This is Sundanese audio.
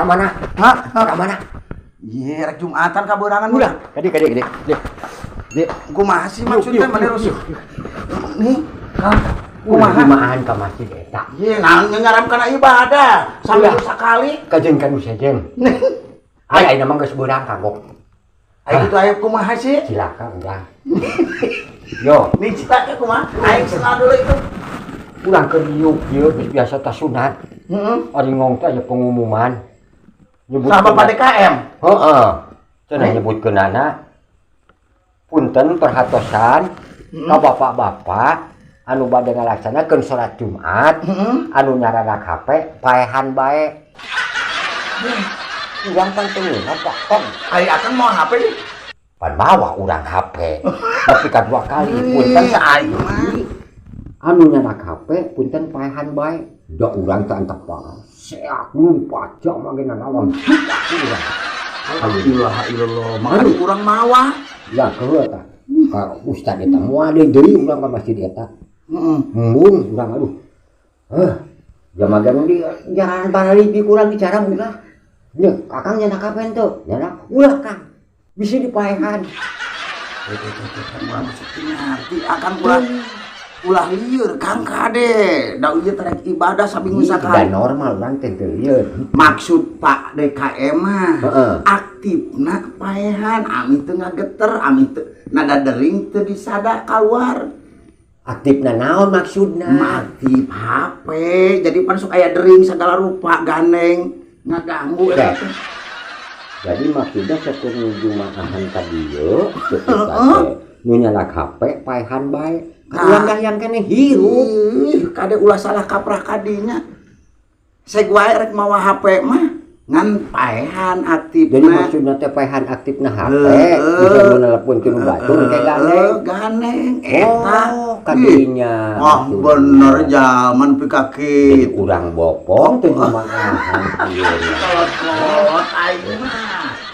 Mana? Hah? Ka mana? Iya, rek Jumatan kabeurangan. Ulah, kadi kadi kadi. Dek. Dek. Kumaha sih maksudnya Yuk, mana yuk, rusuh? Yuk, yuk. Nih, Ulah kumaha? Jumahan ka masjid eta. Iya, naon nyaram kana ibadah. Sambil Ulah. Sakali. Kajeun ka nu sejen. Ay, ayeuna mah geus beurang kagok. Ayo gitu, ayo kumaha sih? Cilaka urang. Yo, Nih cilaka kumaha? Aing senal dulu itu. Urang keur diuk ieu geus biasa tasunat. Heeh. Ari ngong teh aya pengumuman. Nyebut Sama Pak DKM. Heeh. Cenah nyebutkeunana, punten perhatosan ka bapak-bapak anu bade ngalaksanakeun salat Jumat, anu nyaradak HP paehan bae. Urang pan teu ngeunah, Pak Tom. Ai akang mau HP nih? Pan mawa urang HP. Tapi ka dua kali punten Ih, aing mah. Anu nyandak HP punten paehan bae. Da urang teh antep parah. Seak lumpat jam ge nanaon. Urang. La ilaha illallah. Maka urang mawa. Ya keuleuh tah. Ka ustad eta moal deui deui urang ka masjid eta. Heeh. Embung urang, aduh. Heh. Jama ge di jalan baralipi kurang bicara ulah. Nya, Akang nyandak HP henteu? Nyandak. Ulah, Kang. Bisa dipaehan. Urang ngerti akang, ulah ulah lieur, Kang, kade. Da ieu teh rek ibadah saminggu Da sakali. Normal urang teh teu lieur. Maksud Pak DKM mah aktifna paehan ami teu ngageter, ami teu nada dering teu disada keluar. Aktifna naon maksudna? Aktif HP, jadi pan sok aya dering segala rupa, gandeng, ngaganggu eta teh. Jadi maksudnya sakur nu jumaahan ka dieu, ketika teh nu nyandak HP paehan bae. Nah. Urang yang keneh hirup. Ih, kade ulah salah kaprah kadinya. Seg wae rek mawa HP mah ngan paehan aktif. Jadi maksudna teh paehan aktifna HP, bisa nu nelpon ti nu batur kayak gandeng. Gandeng eta. Oh, kadinya. Wah, maksudna. Bener zaman pika Jadi kitu. urang bopong teh jumaahan ieu. Kolot-kolot aing mah.